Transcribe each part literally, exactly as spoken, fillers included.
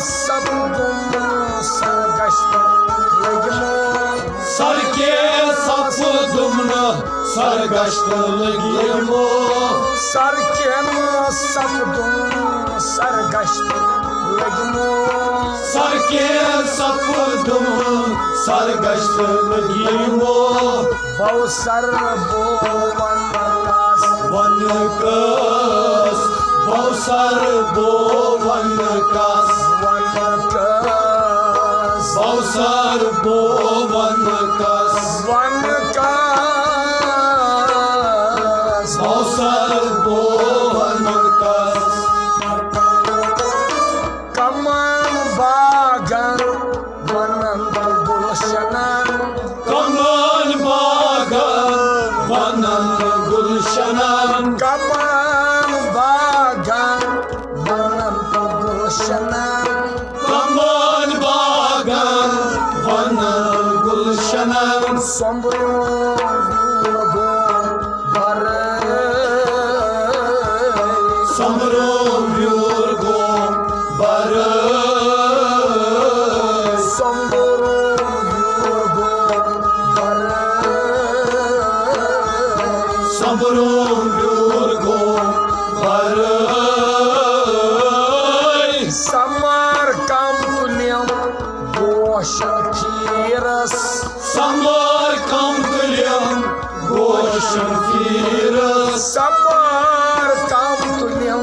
سپدُم سرگشت لٔگۍ مو۔ سر کے سپدُم نہٕ سرگشت لٔگۍ مو۔ سر کے سپدُم سرگشت لٔگۍ مو۔ سر کے سپدُم سرگشت لٔگۍ مو۔ بوسر بو ون کس۔ ون کس۔ بوسر بو ون کس۔ ون کس۔ بوسر بو ون کس۔ ون کس۔ بوسر بو ون کس۔ کمن باغن ونن تہٕ گلشنن۔ کمن باغن ونن تہٕ گلشنن۔ کمن باغن ونن تہٕ گلشنن۔ کمن باغن ونن تہٕ گلشنن۔ سۄمبریوم ویوٗر گوم برٲے۔ سۄمبروم ویوٗر گوم برٲے۔ سۄمبروم ویوٗر گوم برٲے۔ سۄمبروم ویوٗر گوم برٲے۔ سمار کم تُلِم گوشن پھیرس۔ سمار کم تُلِم گوشن پھیرس۔ سمار کم تُلِم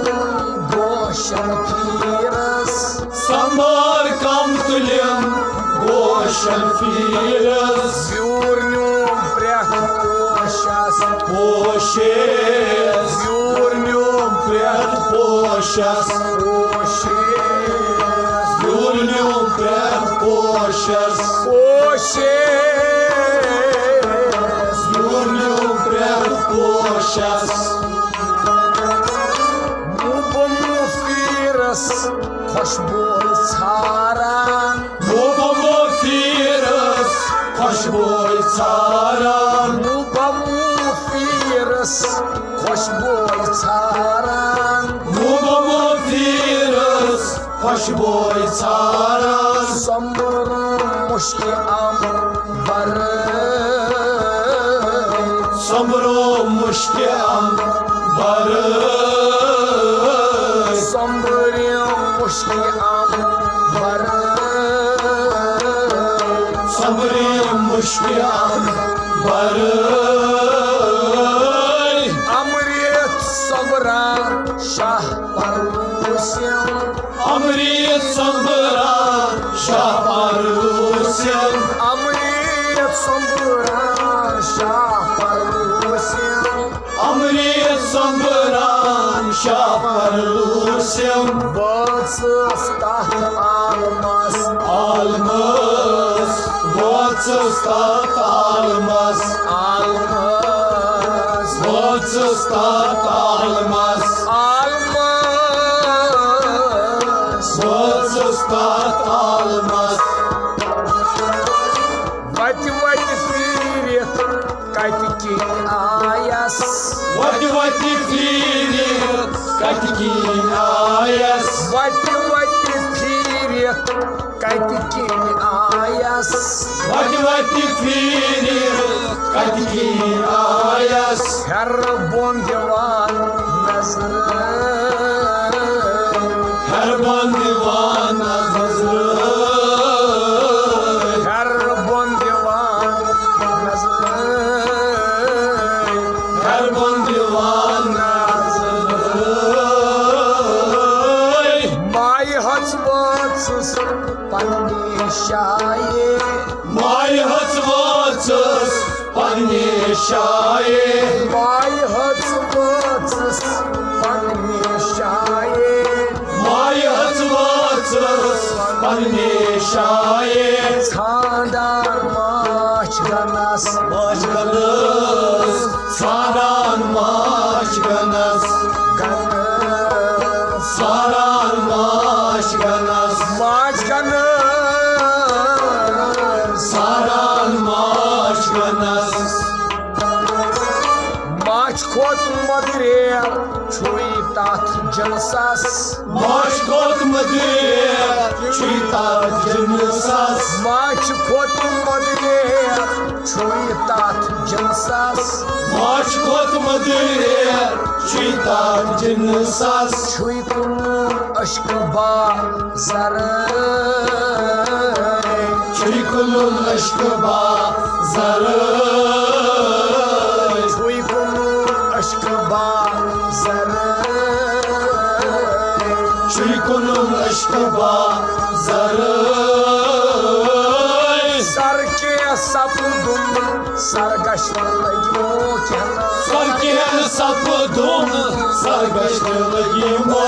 گوشن پھیرس۔ سمار کم تُلِم گوشن پھیرس۔ ویوٗر نیوٗم پرٛٮ۪تھ پوشس۔ پوشس۔ ویوٗر نیوٗم پرٛٮ۪تھ پوشس۔ پوشس۔ ویوٗر نیوٗم پرٛٮ۪تھ پوشس۔ پوشس۔ ویوٗر نیوٗم پرٛٮ۪تھ پوشس۔ موٗبوٗم پھیرس خوشبوے ژھاران۔ موٗبوٗم پھیرس خوشبوے ژھاران۔ موٗبوٗم پھیرس خوشبوے ژھاران۔ موٗبوٗم پھیرس خوشبوے ژھاران۔ سۄمبروم مُشکہِ عنبر۔ سۄمبروم مُشکہِ عنبر۔ سۄمبروم مُشکہِ عنبر۔ سۄمبروم مُشکہِ عنبر۔ امرت سۄمبران شاہ پرلوسِم۔ امرت سۄمبران شاہ پرلوسِم۔ امرت سۄمبران شاہ پرلوسِم۔ امرت سۄمبران شاہ پرلوسِم۔ وٲژٕس تتھ عالمس۔ عالمس۔ وٲژٕس تتھ عالمس۔ عالمس۔ وٲژٕس تتھ عالمس۔ عالمس۔ وٲژٕس تتھ عالمس۔ وتہِ وتہِ پھیٖرِتھ کتہِ کِنۍ آیس۔ وتہِ وتہِ پھیٖرِتھ کتہِ کِنۍ آیس۔ وتہِ وتہِ پھیٖرِتھ کتہِ کِنۍ آیس۔ وتہِ وتہِ پھیٖرِتھ کتہِ کِنۍ آیس۔ ہیرٕ بۄن دِوان نظرٕ۔ ہیرٕ بۄن دِوان نظرٕ۔ ہیرٕ بۄن دِوان نظرٕ۔ ہیرٕ بۄن دِوان نظرٕ۔ مایہِ ہٕژ وٲژٕس پننہِ جایہِ۔ مایہِ ہٕژ وٲژٕس پننہِ جایہِ۔ مایہِ ہٕژ وٲژٕس پننہِ جایہِ۔ مایہِ ہٕژ وٲژٕس پننہِ جایہِ۔ ژھانڈان ماچھ گنس۔ ماچھ گنس۔ ژھانڈان ماچھ گنس۔ گنس۔ ژھانڈان ماچھ گنس۔ ماچھ گنس۔ ژھانڈان ماچھ گنس۔ ماچھ کھوٚت مٔدریر چھُے تتھ جنسس۔ ماچھ کھوٚت مٔدریر چھُے تتھ جنسس۔ ماچھ کھۄتہٕ مۄدریر چھُے تتھ جنسس۔ ماچھ کھۄتہٕ مۄدریر چھُے تتھ جنسس۔ چھُے کُنُن عشقہٕ با زرے۔ چھُے کُنُن عشقہٕ با زرے۔ چھُے کُنُن عشقہٕ با زرے۔ چھُے کُنُن عشقہٕ با زرے۔ سر کینٛہہ سپُدُم سرگشت لگیو کینٛہہ۔ سر کینٛہہ سپُدُم سرگشت لگیو۔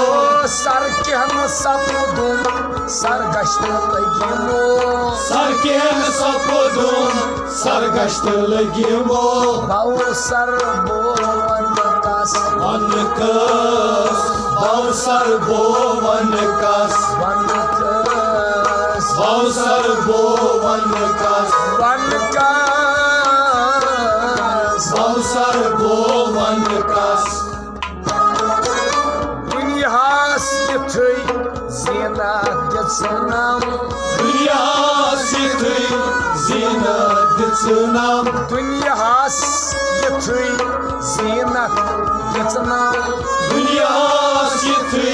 سر کینٛہہ سپُدُم سرگشت لگیو۔ سر کینٛہہ سپُدُم سرگشت لگیو۔ بو سر بو ون کس۔ ون کس۔ بو سر بو ون کس۔ ون کس۔ بو سر بو ون کس۔ ون کس۔ بو سر بو ون کس۔ دُنیاہس یِتھُے زینت دِژٕنم۔ دُنیاہس یِتھُے زینت دِژٕنم۔ دُنیاہس یِتھُے زینت دِژٕنم۔ دُنیاہس یِتھُے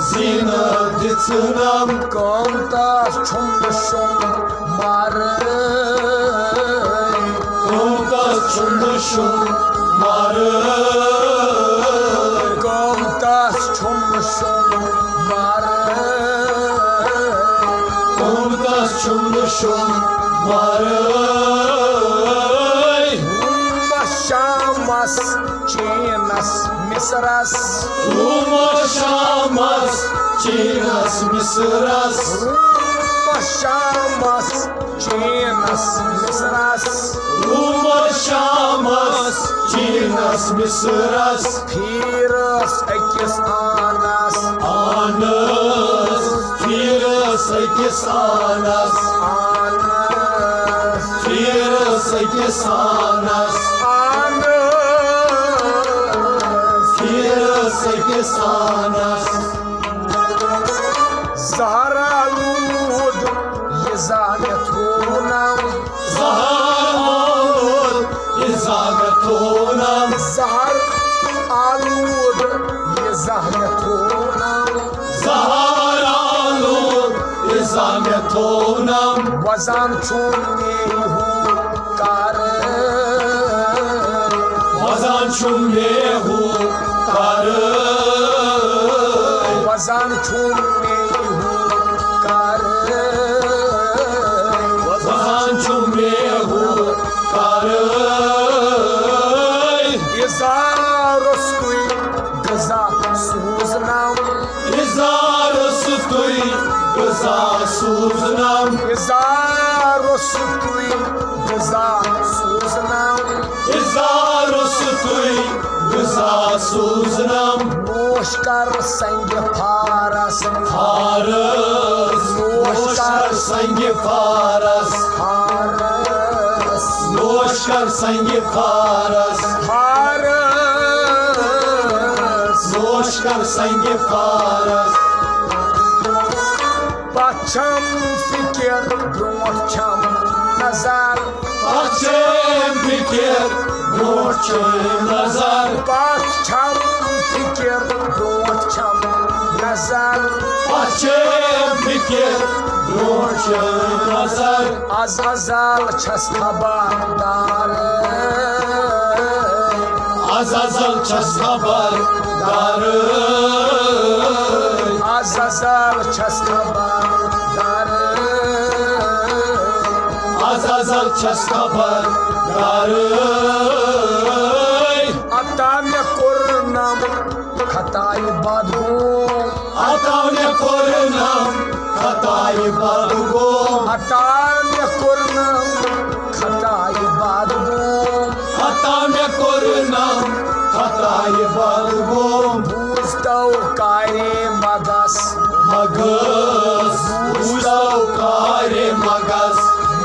زینت دِژٕنم۔ قۭمتس چھُم نہٕ شُم مارے۔ قۭمتس چھُم نہٕ شُم مارے۔ قۭمتس چھُم نہٕ شُم مارے۔ قۭمتس چھُم نہٕ شُم مارے۔ رومس شامس چینس مصرس۔ رومس شامس چینس مصرس۔ رومس شامس چینس مصرس۔ رومس شامس چینس مصرس۔ پھیرس أکِس آنس۔ آنس۔ پھیرس أکِس آنس۔ آنس۔ پھیرس أکِس آنس۔ آنس۔ پھیرس أکِس آنس۔ زہر آلود یہِ زانِتھ وونم۔ زہر آلود یہِ زانِتھ وونم۔ زہر آلود یہِ زانِتھ وونم۔ زہر آلود یہِ زانِتھ وونم۔ وزان چھُم مے ہُہ کارے۔ وزان چھُم مے ہُہ کارے۔ وزان چھُم مے ہُہ کارے۔ وزان چھُم مے ہُہ کارے۔ اِزا روٚستُے غذا سوٗزنم۔ اِزا روٚستُے غذا سوٗزنم۔ اِزا روٚستُے غذا سوٗزنم۔ اِزا روٚستُے غذا سوٗزنم۔ نوش کر سنگِ فارس۔ فارس۔ نوش کر سنگِ فارس۔ فارس۔ نوش کر سنگِ فارس۔ فارس۔ نوش کر سنگِ فارس۔ پتھ چھم فکر، برونٹھ چھم نظر۔ پتھ چھم فکر، برونٹھ چھم نظر۔ پتھ چھم فکر، برونٹھ چھم نظر۔ پتھ چھم فکر، برونٹھ چھم نظر۔ از ازل چھس خبردار۔ از ازل چھس خبردار۔ از ازل چھس خبردار۔ از ازل چھس خبردار۔ عطا مےٚ کوٚرنم خطایہِ بدگوم۔ عطا مےٚ کوٚرنم خطایہِ بدگوم۔ عطا مےٚ کوٚرنم خطایہِ بدگوم۔ عطا مےٚ کوٚرنم خطایہِ بدگوم۔ بوٗزتو کارے مگس۔ مگس۔ بوٗزتو کارے مگس۔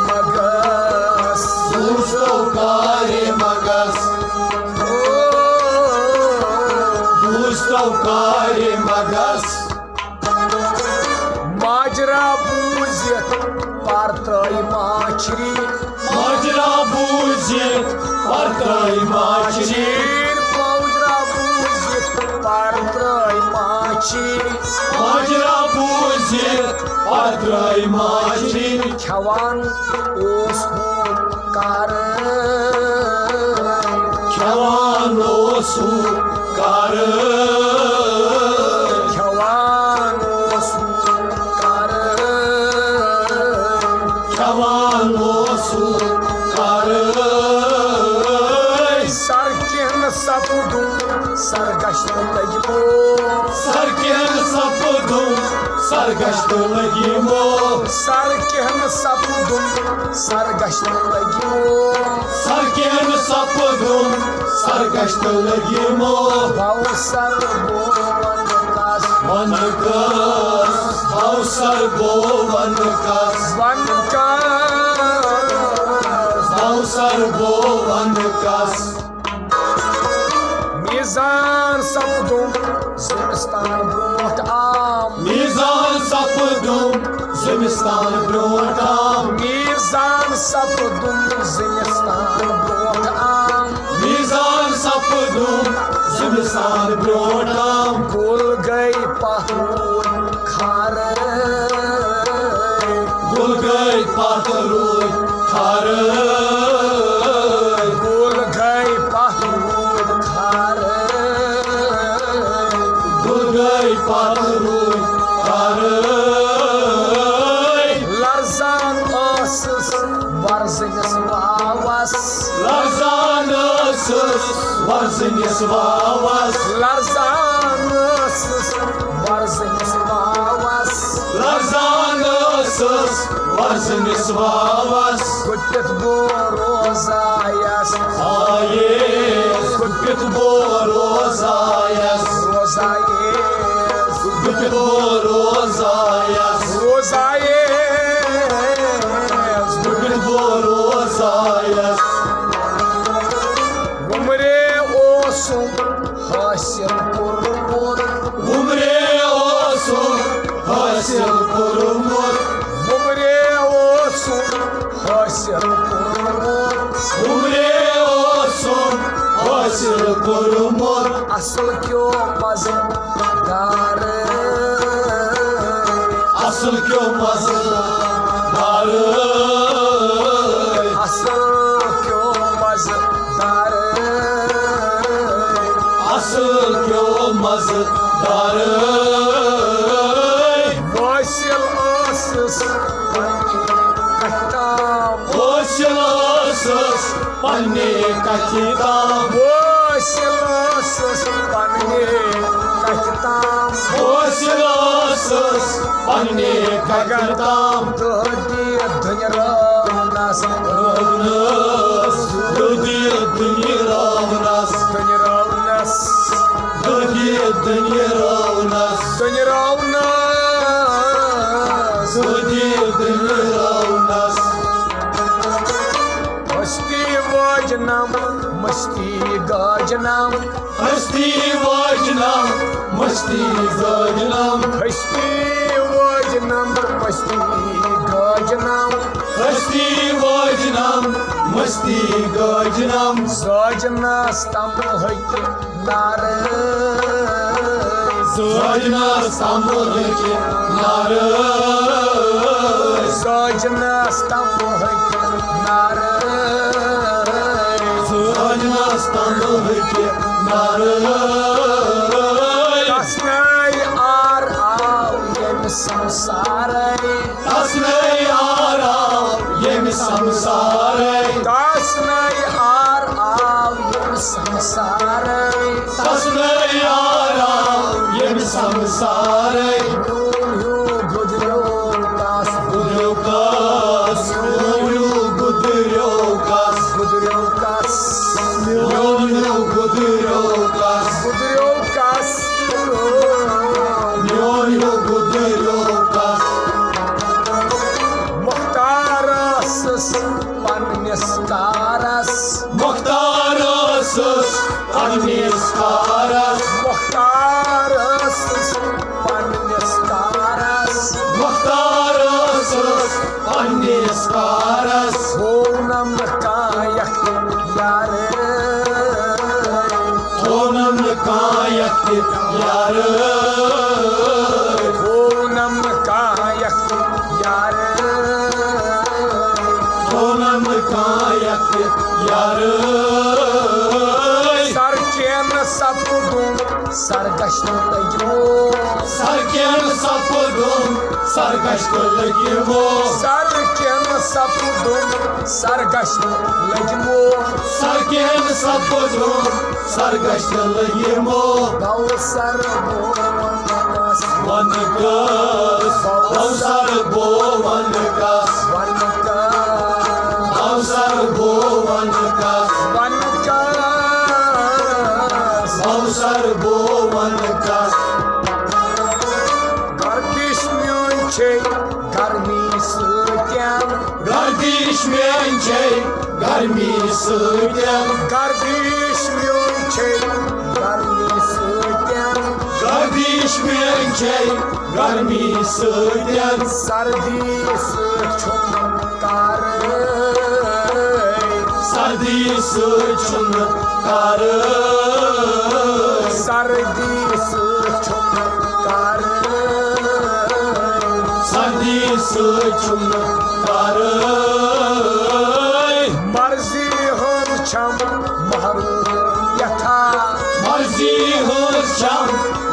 مگس۔ بوٗزتو کارے مگس۔ او۔ بوٗزتو کارے مگس۔ ماجرا پرتٲے ماچھری۔ ماجرا بوٗزِتھ پرتٲے ماچھری۔ شیٖر پٲوجرا بوٗزِتھ پرتٲے ماچھری۔ ماجرا بوٗزِتھ پرتٲے ماچھری۔ کھٮ۪وان اوس ہُہ کر۔ کھٮ۪وان اوس ہُہ کر۔ کھٮ۪وان اوس ہُہ کر۔ کھٮ۪وان اوس ہُہ کر۔ سر کینٛہہ سپُدُم سرگشت لگمو۔ سر کینٛہہ سپُدُم سرگشت لگمو۔ سر کینٛہہ سپُدُم سرگشت لگمو۔ سر کینٛہہ سپُدُم سرگشت لگمو۔ باو سر بو ون کس۔ ون کس۔ باو سر بو ون کس۔ ون کس۔ باو سر بو ون کس۔ میزان سپدُم زمستان برونٛٹھ آم۔ میزان سپدُم زمستان برونٛٹھ آم۔ میزان سپدُم زمستان برونٛٹھ آم۔ میزان سپدُم زمستان برونٛٹھ آم۔ کُل گٔے پتھ روٗد کھارے۔ کُل گٔے پتھ روٗد کھارے۔ کُل گٔے پتھ روٗد کھارے۔ کُل گٔے پتھ روٗد کھارے۔ لرزان ٲسٕس ورزنِس واوس۔ لرزان ٲسٕس ورزنِس واوس۔ لرزان ٲسٕس ورزنِس واوس۔ لرزان ٲسٕس ورزنِس واوس۔ گُپِتھ بو روزایس۔ آیس۔ گُپِتھ بو روزایس۔ روزایس۔ گُپِتھ بو روزایس۔ روزایس۔ گُپِتھ بو روزایس۔ وُمرے اوسُم حٲصِل کوٚرمُت۔ وُمرے اوسُم حٲصِل کوٚرمُت۔ وُمرے اوسُم حٲصِل کوٚرمُت۔ وُمرے اوسُم حٲصِل کوٚرمُت۔ اصل کیو مزٕ دار۔ اصل کیو مزٕ دار۔ اصل کیو مزٕ دار۔ اصل کیو مزٕ دار۔ وٲصِل ٲسٕس پننہِ کتھِ تام۔ وٲصِل ٲسٕس پننہِ کتھِ تام۔ وٲصِل ٲسٕس پننہِ کتھِ تام۔ وٲصِل ٲسٕس پننہِ کتھِ تام۔ دۄہ دِتھ دُنہِ رٲونس۔ رٲونس۔ دۄہ دِتھ دُنہِ رٲونس۔ دُنہِ رٲونس۔ دۄہ دِتھ دُنہِ رٲونس۔ دُنہِ رٲونس۔ دۄہ دِتھ دُنہِ رٲونس۔ ہستی واجنم مستی گاجنم۔ ہستی واجنم مستی گاجنم۔ ہستی واجنم مستی گاجنم۔ ہستی واجنم مستی گاجنم۔ زاجنس تملہٕ کہِ نارٕ۔ زاجنس تملہٕ کہِ نارٕ۔ زاجنس تملہٕ کہِ نارٕ۔ زاجنس تملہٕ کہِ نارٕ۔ تسنے آر آو ییٚمہِ سمسارے۔ تسنے آر آو ییٚمہِ سمسارے۔ تسنے آر آو ییٚمہِ سمسارے۔ تسنے آر آو ییٚمہِ سمسارے۔ میون ہیوٗ گُدریو کس۔ گُدریو کس۔ میون ہیوٗ گُدریو کس۔ گُدریو کس۔ میون ہیوٗ گُدریو کس۔ گُدریو کس۔ میون ہیوٗ گُدریو کس۔ مختار ٲسٕس پننِس کارس۔ مختار ٲسٕس پننِس کارس۔ مختار ٲسٕس پننِس کارس۔ مختار ٲسٕس یارٕ، تھوونم نہٕ کانٛہہ یَتھ یارٕ۔ تھوونم نہٕ کانٛہہ یَتھ یارٕ۔ سر کینہٕ سپُدُم سرگشت لٔگۍ مو۔ سر کینہٕ سپُدُم سرگشت لٔگۍ مو۔ سر کینہٕ سپُدُم سرگشت لٔگۍ مو۔ سر کینہٕ سپُدُم سرگشت لٔگۍ مو۔ بو سر بو ونہٕ کس۔ ونہٕ کس۔ بو سر بو ونہٕ کس۔ ونہٕ کس۔ بو سر بو ونہٕ کس۔ ونہٕ کس۔ بو سر بو ونہٕ کس۔ گردش میٲنۍ چھے گرمی سۭتۍ۔ گردش میٲنۍ چھے گرمی سۭتۍ۔ گردش میٲنۍ چھے گرمی سۭتۍ۔ گردش میٲنۍ چھے گرمی سۭتۍ۔ سردی سۭتۍ چھُم کارٕے۔ سردی سۭتۍ چھُم کارٕے۔ سردی سۭتۍ چھُم کارٕے۔ سردی سۭتۍ چھُم کارٕے۔ مرضی ہٕنٛز چھم محروم یتھا۔ مرضی ہٕنٛز چھم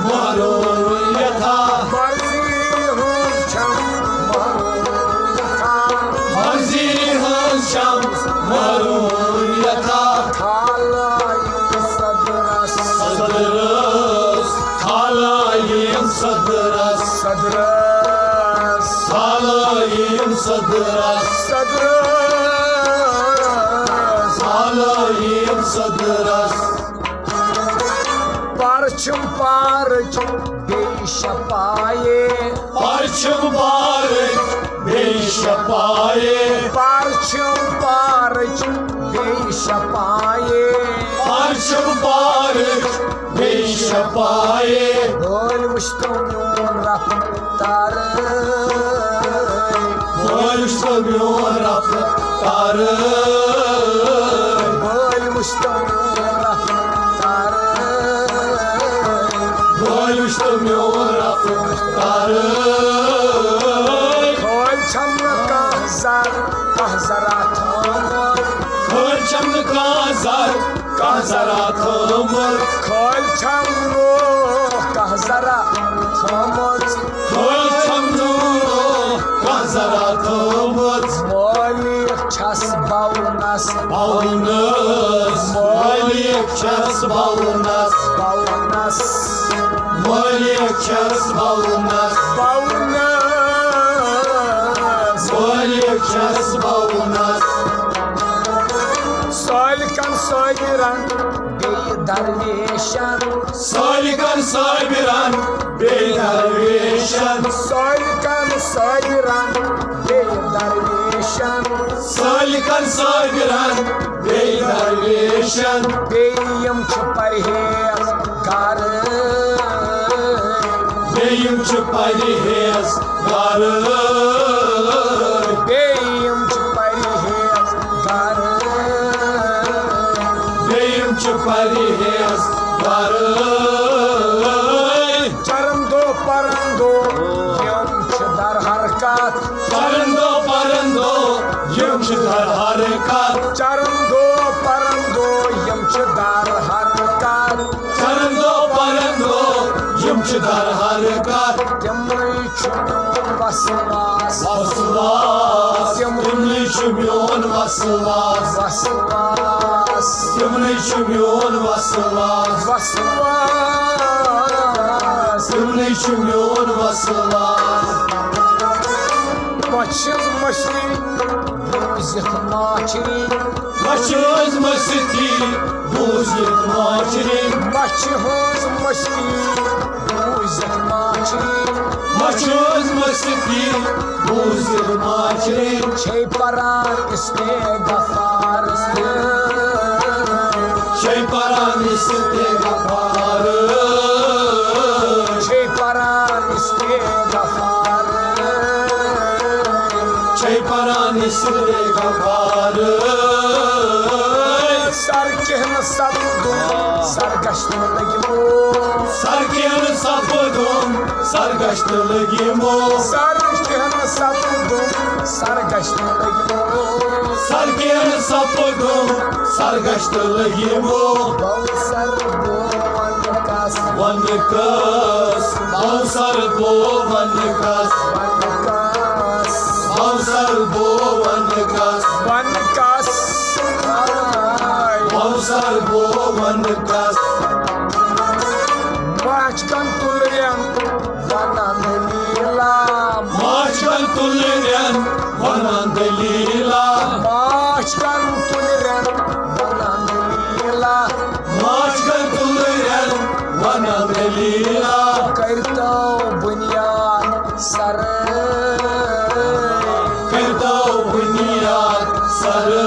محروم یتھا۔ مرضی ہٕنٛز چھم محروم یتھا۔ مرضی ہٕنٛز چھم محروم یتھا۔ تھالہٕ یِم صدرس۔ صدرس۔ تھالہٕ یِم صدرس۔ صدرس۔ تھالہٕ یِم صدرس۔ صدرس۔ تھالہٕ یِم صدرس۔ پرچم پارچ بیٚیہِ شپایے۔ پرچم پارچ بیٚیہِ شپایے۔ پرچم پارچ بیٚیہِ شپایے۔ پرچم پارچ بیٚیہِ شپایے۔ بٲلۍ وٕچھتو میون رفتارے۔ بٲلۍ وٕچھتو میون رفتارے۔ بٲلۍ وٕچھتو میون رفتارے۔ بٲلۍ وٕچھتو میون رفتارے۔ کھٲلۍ چھم نہٕ کانٛہہ زر، کانٛہہ زرا تھٲومٕژ۔ کھٲلۍ چھم نہٕ کانٛہہ زر، کانٛہہ زرا تھٲومٕژ۔ کھٲلۍ چھم نہٕ کانٛہہ زرا تھٲومٕژ۔ کھٲلۍ چھم نہٕ کانٛہہ زرا تھٲومٕژ۔ مٲلِک چھس بونس۔ بونس۔ مٲلِک چھس بونس۔ بونس۔ مٲلِک چھس بونس۔ بونس۔ مٲلِک چھس بونس۔ سالکن صابرن بیٚیہِ درویشن۔ سالکن صابرن بیٚیہِ درویشن۔ سالکن صابرن بیٚیہِ درویشن۔ سالکن صابرن بیٚیہِ درویشن۔ بیٚیہِ یِم چھِ پرہیز گارٕ۔ بیٚیہِ یِم چھِ پرہیز گارٕ۔ بیٚیہِ یِم چھِ پرہیز گارٕ۔ بیٚیہِ یِم چھِ پرہیز گارٕ۔ چرندو پرندو یِم چھِ در حرکت۔ چرندو پرندو یِم چھِ در حرکت۔ چرندو پرندو یِم چھِ در حرکت۔ چرندو پرندو یِم چھِ در حرکت۔ تِمنٕے چھُ میون وسواس۔ وسواس۔ تِمنٕے چھُ میون وسواس۔ وسواس۔ تِمنٕے چھُ میون وسواس۔ وسواس۔ تِمنٕے چھُ میون وسواس۔ مَچھِ ہٕنٛز مستی بوٗزِتھ ماچھرِ۔ مَچھِ ہٕنٛز مستی بوٗزِتھ ماچھرِ۔ مَچھِ ہٕنٛز مستی بوٗزِتھ ماچھرِ۔ مَچھِ ہٕنٛز مستی بوٗزِتھ ماچھرِ۔ چھے پران استغفار۔ چھے پران استغفار۔ چھے پران استغفار۔ چھے پران استغفار۔ سر کینٛہہ سپدُم سرگشت لٔگۍ مو۔ سر کینٛہہ سپدُم سرگشت لٔگۍ مو۔ سر کینٛہہ سپدُم سرگشت لٔگۍ مو۔ سر کینٛہہ سپدُم سرگشت لٔگۍ مو۔ بو سر بو ون کس۔ ون کس۔ بو سر بو ون کس۔ ون کس۔ بو سر بو ون کس۔ ون کس۔ بو سر بو ون کس۔ ماچھ کن تُلرٮ۪ن ونان دٔلیٖلہ۔ ماچھ کن تُلرٮ۪ن ونان دٔلیٖلہ۔ ماچھ کن تُلرٮ۪ن ونان دٔلیٖلہ۔ ماچھ کن تُلرٮ۪ن ونان دٔلیٖلہ۔ کٔرۍتو بُنیاد سرٲے۔ کٔرۍتو بُنیاد سرٲے۔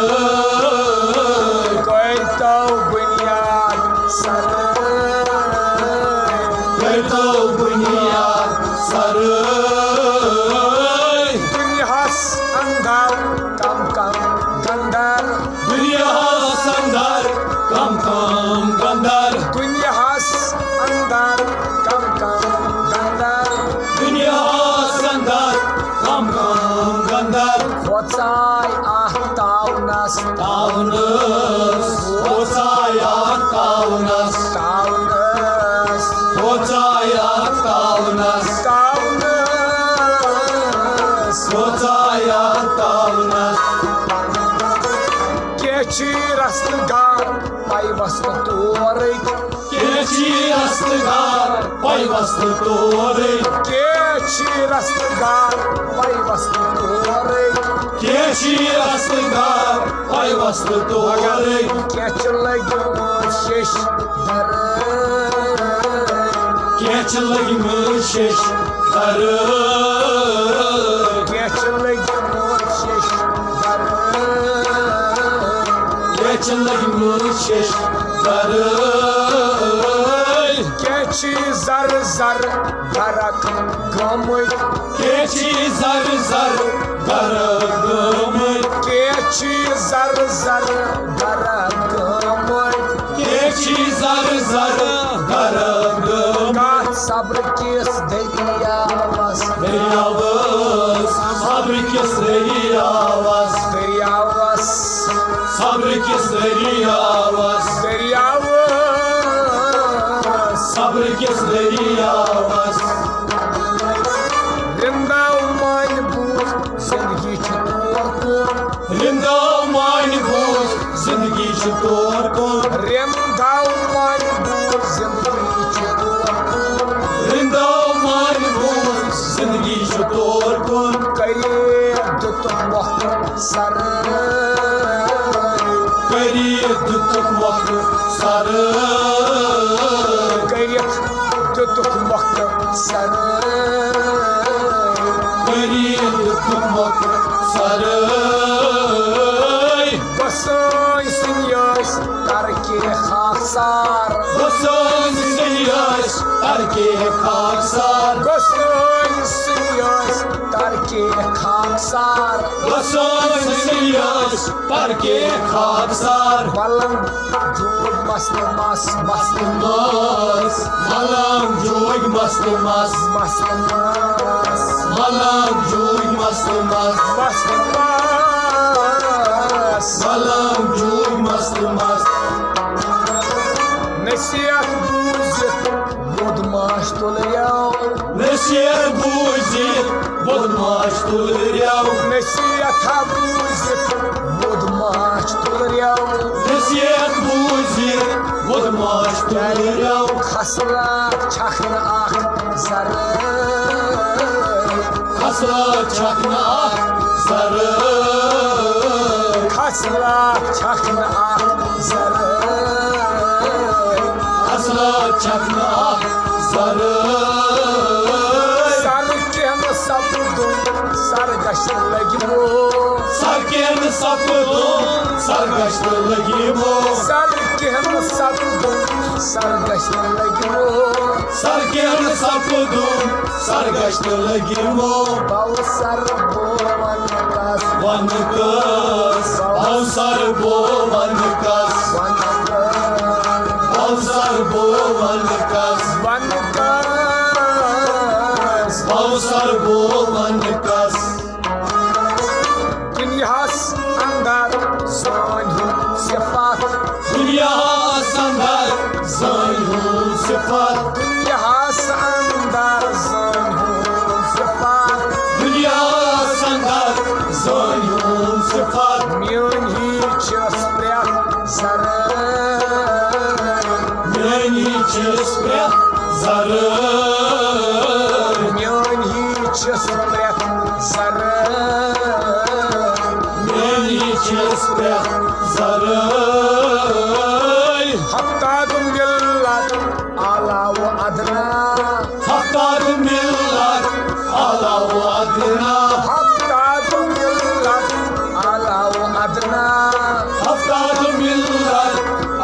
کٔرۍتو بُنیاد سرٲے۔ کٔرۍتو بُنیاد سرٲے۔ دُنیاہس اندر کم کم گندر۔ دُنیاہس اندر کم کم گندر۔ دُنیاہس اندر کم کم گندر۔ دُنیاہس اندر کم کم گندر۔ کھوژاے اتھ تاونس۔ تاونس۔ کھوژاے اتھ تاونس۔ تاونس۔ کھوژاے اتھ تاونس۔ تاونس۔ کھوژاے اتھ تاونس۔ کینٛہہ چھی رستہٕ گار پیوستہٕ تورٕکۍ۔ کینٛہہ چھی رستہٕ گار پیوستہٕ تورٕکۍ۔ کینٛہہ چھی رستہٕ گار پیوستہٕ تورٕکۍ۔ کینٛہہ چھی رستہٕ گار پیوستہٕ تورٕکۍ۔ کینٛہہ چھِ لٔگۍ مٕتۍ شیٚش درٲے۔ کینٛہہ چھِ لٔگۍ مٕتۍ شیٚش درٲے۔ کینٛہہ چھِ لٔگۍ مٕتۍ شیٚش درٲے۔ کینٛہہ چھِ لٔگۍ مٕتۍ شیٚش درٲے۔ کینٛہہ چھی زر زر غرق گٔمٕتۍ۔ کینٛہہ چھی زر زر غرق گٔمٕتۍ۔ کینٛہہ چھی زر زر غرق گٔمٕتۍ۔ کینٛہہ چھی زر زر غرق گٔمٕتۍ۔ کتھ صبرٕ کِس دٔریاوس۔ دٔریاوس۔ صبرٕ کِس دٔریاوس۔ دٔریاوس۔ صبرٕ کِس دٔریاوس۔ دٔریاوس۔ صبرٕ کِس دٔریاوس۔ رِنٛداو مانہِ بوٗز زِندگی چھِ تور کُن۔ رِنٛداو مانہِ بوٗز زِندگی چھِ تور کُن۔ رِنٛداو مانہِ بوٗز زِندگی چھِ تور کُن۔ رِنٛداو مانہِ بوٗز زِندگی چھِ تور کُن۔ کٔرِتھ دیُتُکھ مۄختہٕ سرٲے۔ کٔرِتھ دیُتُکھ مۄختہٕ سرٲے۔ کٔرِتھ دیُتُکھ مۄختہٕ سرٲے۔ کٔرِتھ دیُتُکھ مۄختہٕ سرٲے۔ گۄسٲنۍ سٕنٛدۍ ٲسۍ ترکے خاکسار۔ گۄسٲنۍ سٕنٛدۍ ٲسۍ ترکے خاکسار۔ گۄسٲنۍ سٕنٛدۍ ٲسۍ ترکے خاکسار۔ گۄسٲنۍ سٕنٛدۍ ٲسۍ ترکے خاکسار۔ ملنگ جوٗرۍ مستہٕ مس، مستہٕ مس۔ ملنگ جوٗرۍ مستہٕ مس۔ مستہٕ مس۔ ملنگ جوٗرۍ مستہٕ مس۔ مستہٕ مس۔ ملنگ جوٗرۍ مستہٕ مس۔ نصیحت بوٗزِتھ ووٚد ماچھ تُلریو۔ نصیحت بوٗزِتھ ووٚد ماچھ تُلریو۔ نصیحت ہا بوٗزِتھ ووٚد ماچھ تُلریو۔ نصیحت بوٗزِتھ ووٚد ماچھ تُلریو۔ خصلت چھکھ نہٕ اکھ زرٲے۔ خصلت چھکھ نہٕ اکھ زرٲے۔ خصلت چھکھ نہٕ اکھ زرٲے۔ خصلت چھکھ نہٕ اکھ زرٲے۔ سر کینٛہہ سپدُم سرگشت لٔگۍ مو۔ سر کینٛہہ سپدُم سرگشت لٔگۍ مو۔ سر کینٛہہ سپدُم سرگشت لٔگۍ مو۔ سر کینٛہہ سپدُم سرگشت لٔگۍ مو۔ بو سر بو ون کس۔ ون کس۔ بو سر بو ون کس۔ ون کوثر بوون کس، ون کس۔ کوثر بوون کس۔ دنیاہس اندر زٲنۍ ہُنٛد صفت۔ دنیاہس اندر زٲنۍ ہُنٛد صفت۔ دنیاہس اندر زٲنۍ ہُنٛد صفت۔ دنیاہس اندر زٲنۍ ہُنٛد صفت۔ میٲنۍ ہی چھس پرٛٮ۪تھ ذرٕ۔ میٲنی چھس پرٛٮ۪تھ ذرٕ۔ میٲنۍ ہی چھس پرٛٮ۪تھ ذرٕ۔ میٲنی چھس پرٛٮ۪تھ ذرٕ۔ ہفتاد ملت اعلیٰ و ادنیٰ۔ ہفتاد ملت اعلیٰ و ادنیٰ۔ ہفتاد ملت اعلیٰ و ادنیٰ۔ ہفتاد ملت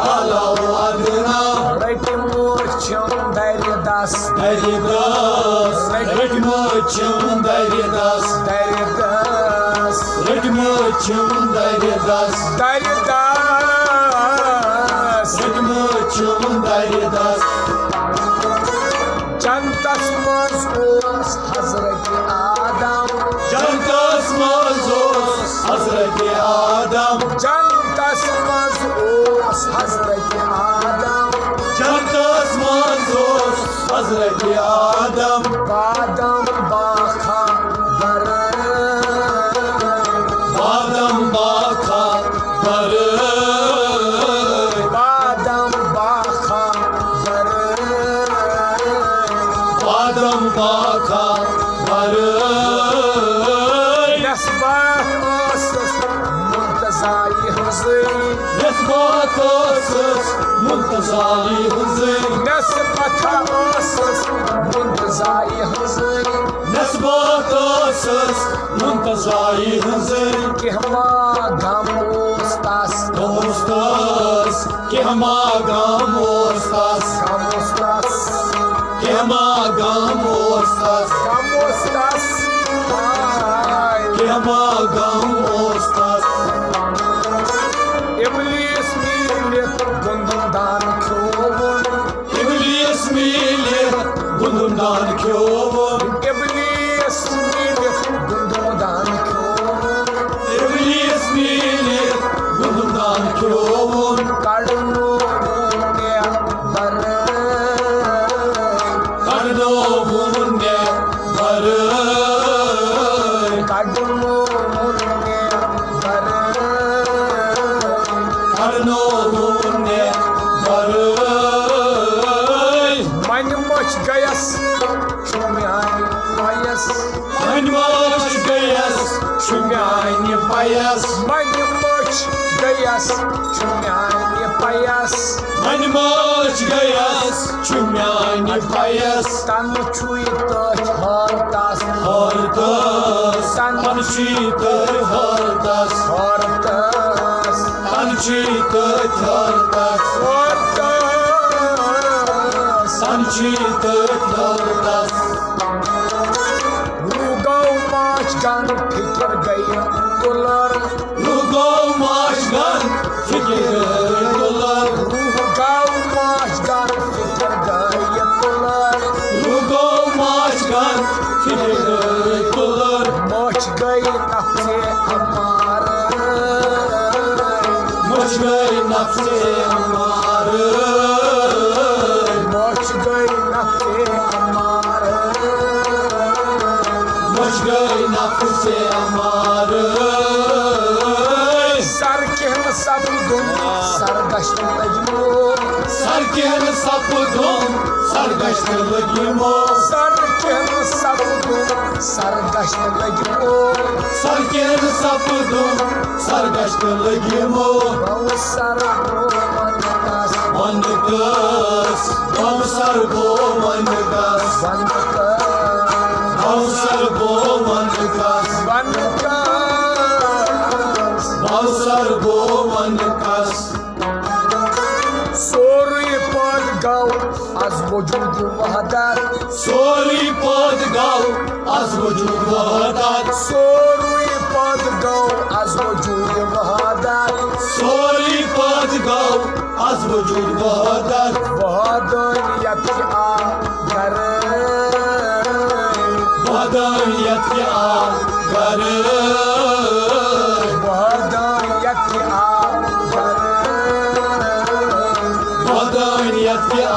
اعلیٰ و ادنیٰ۔ رٔٹۍ مُت چھِم درِ دس۔ درِ دس۔ رٔٹۍ مُت چھِم درِ دس۔ درِ دس۔ رٔٹۍ مُت چھِم درِ دس۔ درِ دس۔ رٔٹۍ مُت چھِم درِ دس۔ جنتس منٛز اوس حضرت آدم۔ جنتس منٛز اوس حضرت آدم۔ جنتس منٛز اوس حضرت آدم۔ جنتس منٛز اوس حضرت آدم۔ بادم باکھا برٲے۔ بادم باکھا برٲے۔ بادم باکھا برٲے۔ بادم باکھا برٲے۔ نسبت ٲسٕس منتظاری ہٕنٛزٕے۔ نسبت ٲسٕس منتظاری ہٕنٛزٕے۔ نسبت ٲسٕس منتظاری ہٕنٛزٕے۔ نسبت ٲسٕس منتظاری ہٕنٛزٕے۔ کینٛہہ ما غم اوس تس۔ غم اوس تس۔ کینٛہہ ما غم اوس تس۔ غم اوس تس۔ کینٛہہ ما غم اوس تس۔ غم اوس تس۔ ہاے۔ کینٛہہ ما غم اوس تس۔ ابلیس میٖلِتھ گُندُن دان کھیوٚوُن۔ ابلیس میٖلِتھ گُندُن دان کھیوٚوُن۔ ابلیس میٖلِتھ گُندُن دان کھیوٚوُن۔ ابلیس میٖلِتھ گُندُن دان کھیوٚوُن۔ کڑنووُن مےٚ برٲے۔ کڑنووُن مےٚ برٲے۔ کڑنووُن مےٚ برٲے۔ کڑنووُن مےٚ برٲے۔ منہِ مٔچھ گٔیَس چھُ میانہِ پَیَس۔ منہِ مٔچھ گٔیَس چھُ میانہِ پَیَس۔ منہِ مٔچھ گٔیَس چھُ میانہِ پَیَس۔ منہِ مٔچھ گٔیَس چھُ میانہِ پَیَس۔ تَنہٕ چھُے تٔتھۍ حٲرتَس۔ حٲرتَس۔ تَنہٕ چھُے تٔتھۍ حٲرتَس۔ حٲرتَس۔ تَنہٕ چھُے تٔتھۍ حٲرتَس۔ حٲرتَس۔ تَنہٕ چھُے تٔتھۍ حٲرتَس۔ روح گوٚو ماچھ گن، فکر گٔیہِ تُلر۔ روح گوٚو ماچھ گن، فکر گٔیہِ تُلر۔ روح گوٚو ماچھ گن، فکر گٔیہِ تُلر۔ روح گوٚو ماچھ گن، فکر گٔیہِ تُلر۔ مٔچھ گٔیہِ نفسِ امارٕ۔ مٔچھ گٔیہِ نفسِ امارٕ۔ مٔچھ گٔیہِ نفسِ امارٕ۔ مٔچھ گٔیہِ نفسِ امارٕ۔ سر کینٛہہ نہٕ سپُدُم، سر گژھِ نہٕ لٔگۍ مول۔ سر کینٛہہ نہٕ سپُدُم، سر گژھِ نہٕ لٔگۍ مول۔ سر کینٛہہ نہٕ سپُدُم، سر گژھِ نہٕ لٔگۍ مول۔ سر کینٛہہ نہٕ سپُدُم، سر گژھِ نہٕ لٔگۍ مول۔ بہٕ سر بہٕ وَنہٕ کَس۔ وَنہٕ کَس۔ کوثر بوون کس۔ وَنہٕ کَس۔ کوثر بوون کس۔ وَنہٕ کَس۔ کوثر بوون کس۔ سورُے پٲدٕ گوٚو از وجود وحدت۔ سورُے پٲدٕ گوٚو از وجود وحدت۔ سورُے پٲدٕ گوٚو از وجود وحدت۔ سورُے پٲدٕ گوٚو وجود وحدت۔ وحدانیت کہِ آ گرے۔ وحدانیت کہِ آ گرے۔ وحدانیت کہِ آ گرے۔ وحدانیت کہِ آ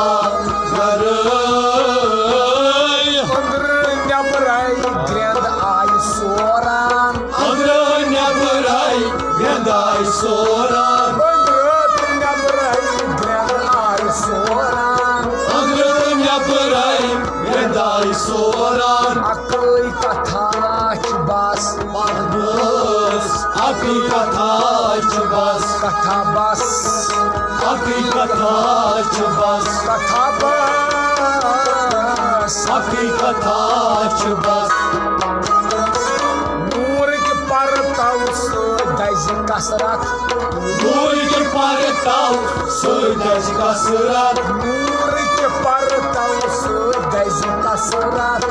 گرے۔ أنٛدرٕ نٮ۪برَے گرٛٮ۪نٛد آیہِ سوران۔ أنٛدرٕ نٮ۪برَے گرٛٮ۪نٛد آیہِ سوران۔ أنٛدرٕ تہٕ نٮ۪برَے گرٛٮ۪نٛد آیہِ سوران۔ أنٛدرٕ تہٕ نٮ۪برَے گرٛٮ۪نٛد آیہِ سوران۔ اَکٕے کتھا چھِ بس۔ بس، اَکٕے کتھا چھِ بس۔ کتھا بس۔ اَکٕے کتھا چھِ بس۔ کتھا بس۔ اَکٕے کتھا چھِ بس۔ نوٗرٕکۍ پرتو سۭتۍ دَزِ کثرت۔ نوٗرٕکۍ پرتو سۭتۍ دَزِ کثرت۔ نوٗرٕکۍ پرتو سۭتۍ دَزِ کثرت۔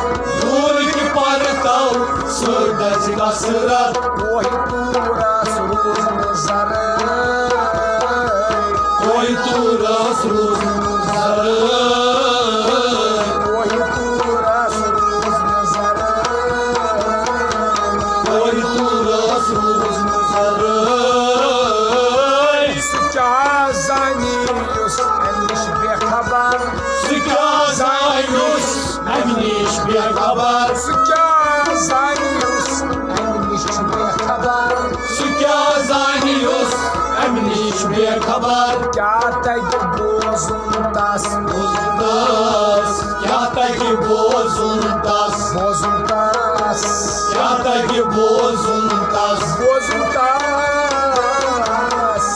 نوٗرٕکۍ پرتو سۭتۍ دَزِ کثرت۔ کوہِ طورس روٗز نہٕ زرٕے۔ کوہِ طورس روٗز نہٕ زرٕے۔ کوہِ طورس روٗز نہٕ زرٕے۔ کوہِ طورس روٗز نہٕ زرٕے۔ سُہ کیٛاہ زانہِ یُس اَمہِ نِش بے خبر؟ سُہ کیٛاہ زانہِ یُس اَمہِ نِش بے خبر؟ سُہ کیٛاہ زانہِ یُس اَمہِ نِش چھُ بے خبر؟ سُہ کیٛاہ زانہِ یُس اَمہِ نِش چھُ بے خبر؟ کیٛاہ تَگہِ بوزُن تَس؟ بوزُن تَس۔ کیٛاہ تَگہِ بوزُن تَس؟ بوزُن تَس۔ کیٛاہ تَگہِ بوزُن تَس؟ بوزُن تَس۔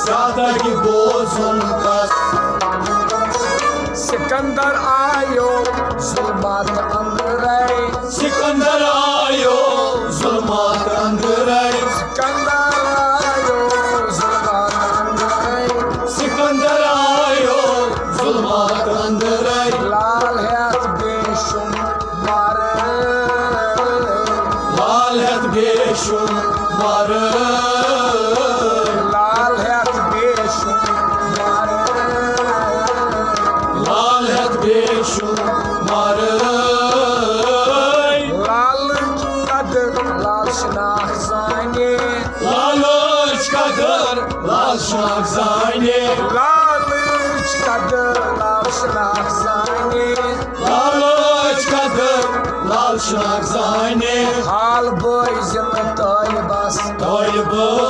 کیٛاہ تَگہِ بوزُن تَس؟ سکندر آیو ظلمات اندرے۔ سکندر آیو ظلمات اندرے۔ سکندر آیو ظلمات اندرے۔ سکندر آیو ظلمات اندرے۔ لال ہیتھ بے شمار۔ لال ہیتھ بے شمار۔ لال ہیتھ بے شمار۔ لال ہیتھ بے شمار۔ لالٕچ قدر لال شناخت زانے۔ لالٕچ قدر لال شناخت زانے۔ لالٕچ قدر لال شناخت زانے۔ لالٕچ قدر لال شناخت زانے۔ حال بوزِ نہٕ طٲلبس۔ طٲلبس۔